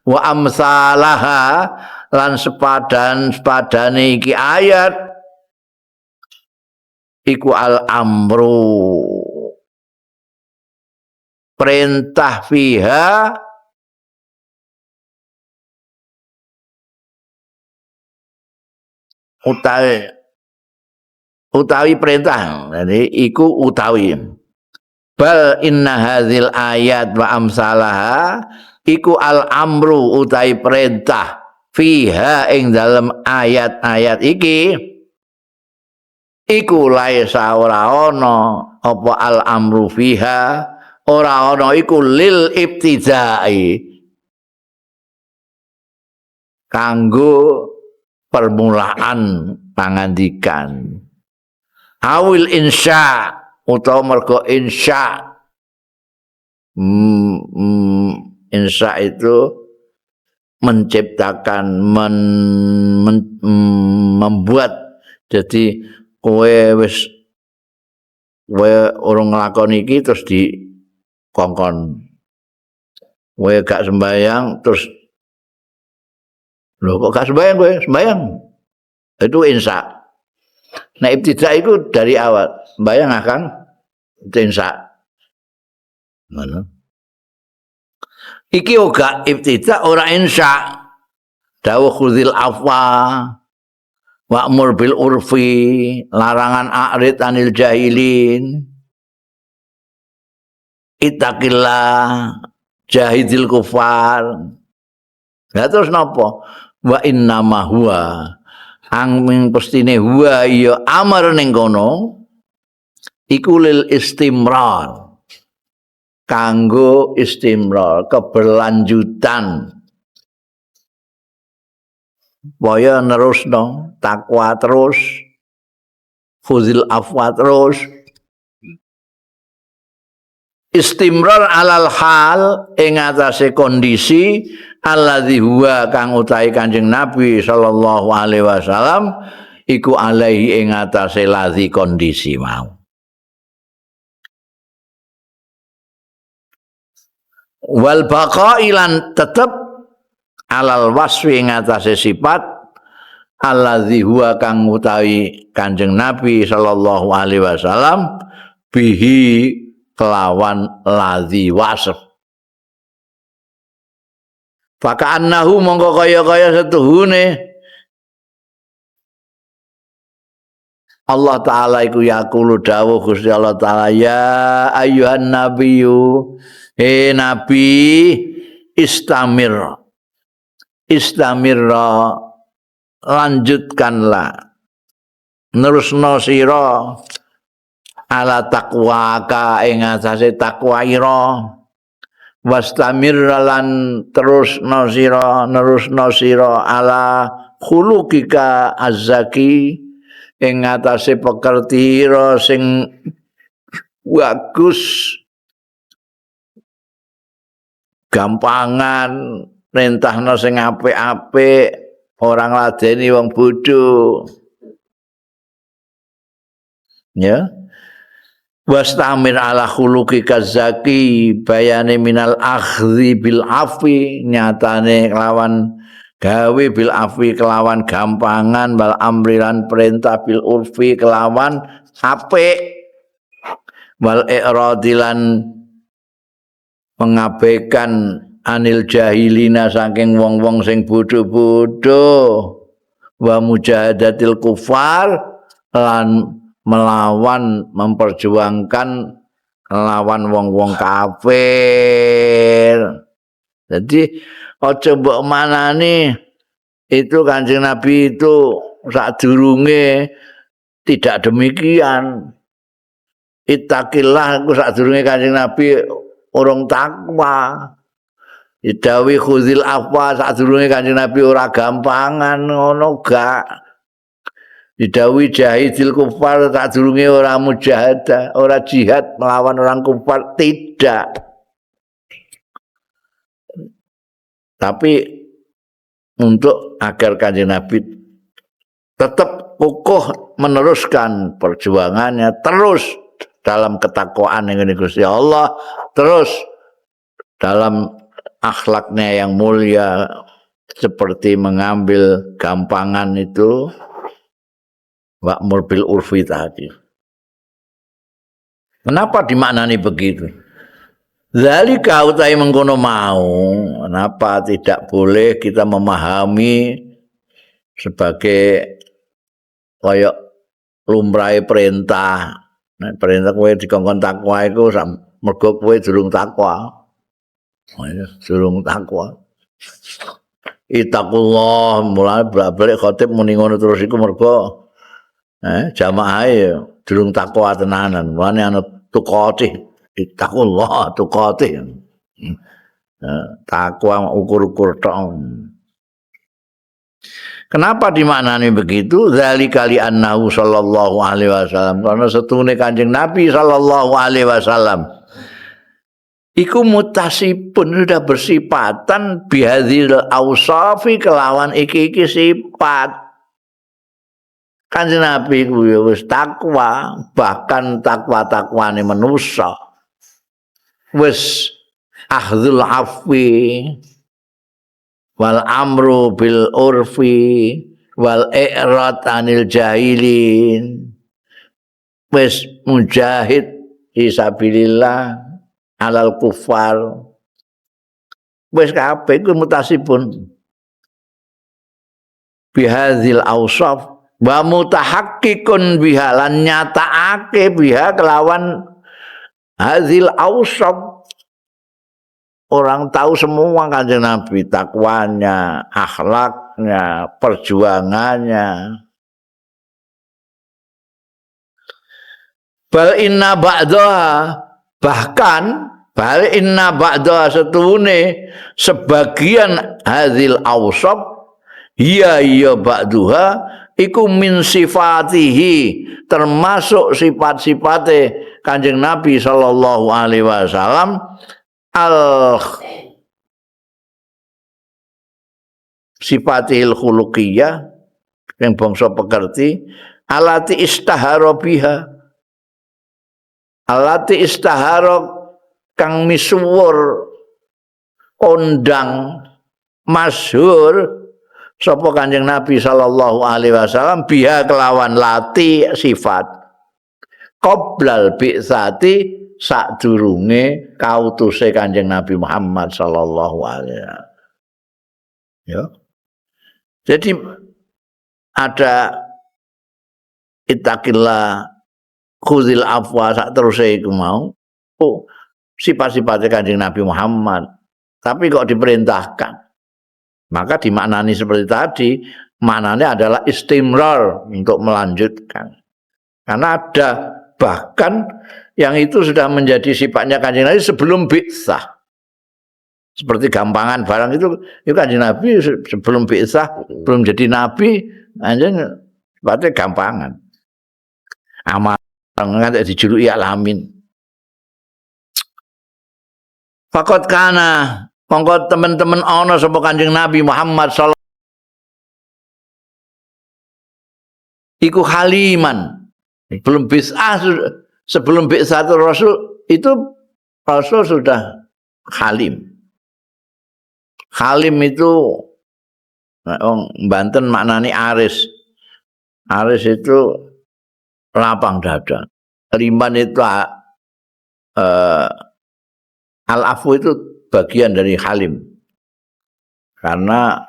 wa amsalaha lan sepadan sepadane iki ayat iku al amru perintah fiha utawi perintah, jadi iku utawi bal inna hadzil ayat wa amsalaha iku al amru utawi perintah fiha ing dalem ayat-ayat iki iku laisa ora ana apa al amru fiha ora ana iku lil ibtidai kanggo permulaan pangandikan awil insya utawa mergo insya. Insya itu menciptakan, membuat. Jadi kowe wis kowe urung nglakoni iki terus dikongkon. Kowe gak sembayang terus lho kok gak sembayang kowe? Sembayang. Itu insya. Nah ibtidak itu dari awal sembayang akan insya. Ngono. Iki uga ibtidak ora insya. Dawuh khuzil afwa wa'mur bil urfi, larangan a'rid anil jahilin, ittaqillah jahidil kufar. Lah terus napa? Wa innama huwa ang pestine huwa ya amar ning kono iku lil istimrar, kanggo istimrar keberlanjutan. Supaya nerusno takwa terus, khuzil afwa terus, istimrar alal hal ing atase kondisi alladzi huwa kang utahi Kanjeng Nabi sallallahu alaihi wasallam iku alaihi ing atase ladzi kondisi mau. Wal baqa'i lan tetep alal wasfi ing atase sifat alladzi huwa kang utawi Kanjeng Nabi sallallahu alaihi wasallam bihi kelawan ladzi wasf. Faka'annahu mongko kaya-kaya setuhune Allah Ta'ala iku yaqulu dawuh Gusti Allah Ta'ala, ya ayyuhan nabiyyu, he nabi, istamir, istamirra, lanjutkanlah, nerusno sira ala taqwaka ing atase takwa ira, wastamir lan terusno sira, nerusno sira ala khuluqika azzaki ing atase pekerti ira sing bagus, gampangan, rentahno sing apik-apik, ora ngladeni wong bodho. Ya. Wastamir ala khuluqika zaki bayane minal akhdhi bil afi, nyatane kelawan gawe bil afi kelawan gampangan, wal amri lan perintah bil urfi kelawan apik, wal i'radi lan mengabaikan anil jahilina saking wong-wong sing bodho-bodho, wa mujahadatil kufar lan melawan, memperjuangkan lawan wong-wong kafir. Jadi aja mbok manani itu Kanjeng Nabi itu sadurunge tidak demikian. Ittaqillah iku sadurunge Kanjeng Nabi urung takwa. Idawi khuzil afwa sadurunge Kanjeng Nabi ora gampangan ngono gak. Didawi jahidil kufar sadurunge ora mujahadah, ora jihad melawan orang kufar, tidak. Tapi untuk agar Kanjeng Nabi tetap kukuh meneruskan perjuangannya, terus dalam ketakwaan yang Gusti Allah, terus dalam akhlaknya yang mulia, seperti mengambil gampangan itu wa'mur bil urfi tadi. Kenapa dimaknani begitu? Zalika utai mengkono mau. Kenapa tidak boleh kita memahami sebagai koyok lumrahe perintah. Nek perintah kowe dikongkon takwa iku mergo kowe durung takwa. Durung takwa. Ittaqullah, mulai bolak-balik khatib muni ngono terus iku mergo jamaah ya durung takwa tenanan. Mulane ana tuqatih, ittaqullah tuqatih. Takwa ukur-ukur tok. Kenapa dimaknani begitu? Zalika li annahu sallallahu alaihi wasallam. Karena setune Kanjeng Nabi sallallahu alaihi wasallam iku mutasipun sudah bersifatan bihadzil ausafi kelawan iki-iki sifat. Kanjeng Nabi iku ya wis takwa, bahkan takwa-takwane manusa. Wis akhdhul afwi wal amru bil urfi wal i'rad anil jahilin. Wis mujahid fisabilillah alal kufar. Wis kabeh iku mutasipun bihadzil ausaf wa mutahaqqiqun biha lan nyatakake biha kelawan hadzil ausaf. Orang tahu semua Kanjeng Nabi, takwanya, akhlaknya, perjuangannya. Bal inna ba'daha, bahkan bal inna ba'daha setune sebagian hadzil ausaf ya ya ba'duha iku min sifatihi, termasuk sifat-sifate Kanjeng Nabi sallallahu alaihi wasallam al sifatihil khuluqiyah yang bangsa pekerti alati istahara biha, alati istahara kang misuwur kondang masyhur sapa Kanjeng Nabi sallallahu alaihi wasallam biha kelawan lati sifat qoblal bi'sati sadurunge kautuse Kanjeng Nabi Muhammad sallallahu alaihi wasallam. Ya. Jadi ada ittaqillah khuzil afwa sak teruse iku mau. Oh, sifat-sifatnya Kanjeng Nabi Muhammad. Tapi kok diperintahkan? Maka dimaknani seperti tadi, maknanya adalah istimrar untuk melanjutkan. Karena ada bahkan yang itu sudah menjadi sifatnya Kanjeng Nabi sebelum bi'tsah. Seperti gampangan barang itu Kanjeng Nabi sebelum bi'tsah, belum jadi nabi, anjing sifatnya gampangan. Amal nganti dijuluki Al-Amin. Faqad kana mongko teman-teman ana sapa Kanjeng Nabi Muhammad sallallahu iku haliman. Belum bi'tsah, sebelum bi'tsatul Rasul itu Rasul sudah halim. Halim itu wong Banten maknane aris. Aris itu lapang dada. Haliman itu al-afu itu bagian dari halim. Karena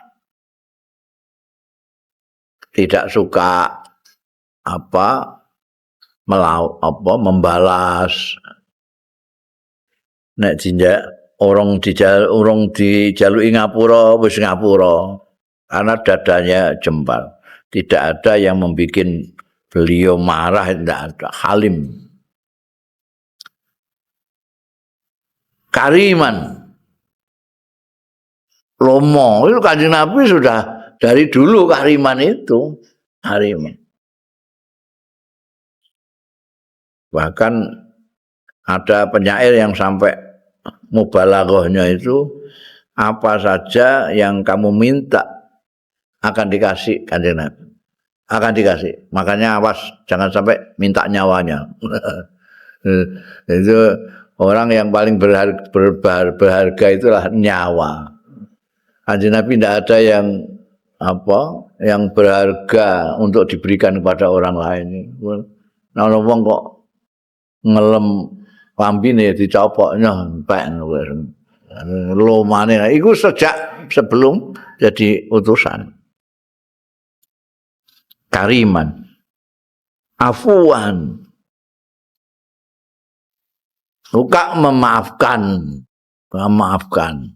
tidak suka apa membalas. Nek jinjak orang dijaluki ngapura wis ngapura karena dadanya jempal. Tidak ada yang membuat beliau marah, tidak ada. Halim. Kariman. Lomo itu Kanjeng Nabi sudah dari dulu kariman itu. Kariman. Bahkan ada penyair yang sampai mubalaghahnya itu apa saja yang kamu minta akan dikasih Kanjeng Nabi. Akan dikasih. Makanya awas jangan sampai minta nyawanya. Itu orang yang paling berharga itulah nyawa. Kanjeng Nabi tidak ada yang apa yang berharga untuk diberikan kepada orang lain. Nah, ana wong kok ngelem klambine dicopok nyempek lomane. Iku sejak sebelum jadi utusan. Kariman, afuan, suka memaafkan, memaafkan.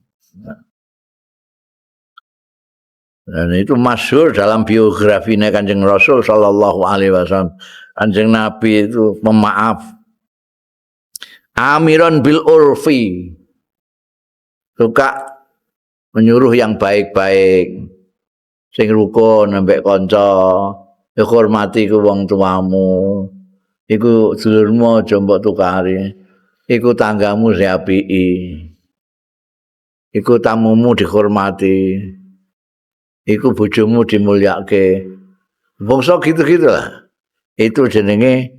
Dan itu masyhur dalam biografinya Kanjeng Rasul sallallahu alaihi wasallam. Kanjeng Nabi itu pemaaf. Amiron bil urfi. Suka menyuruh yang baik-baik. Sing rukun ambek kanca, hormati ku wong tuamu. Iku dulurmu aja mbok tukari. Iku tanggamu sing apiki. Iku tamumu dihormati. Iku bojomu dimulyake. Bangsa gitu-gitu lah. Itu jenenge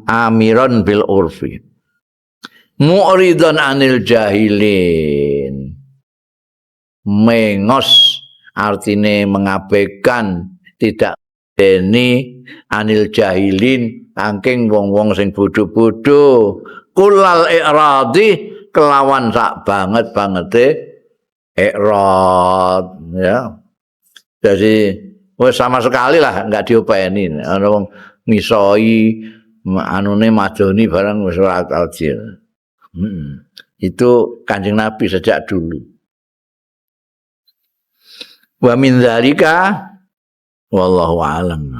amiron bil urfi. Mu'ridon anil jahilin. Mengos artine mengabaikan, tidak deni anil jahilin angking wong-wong sing bodho-bodho. Kulal i'radi kelawan sak banget-bangete i'rad, ya. Jadi wis sama sekali lah enggak diopeni. Ana wong ngisoi anune madoni barang wis ora tau. Itu Kanjeng Nabi sejak dulu. Wa min dzalika wallahu alam.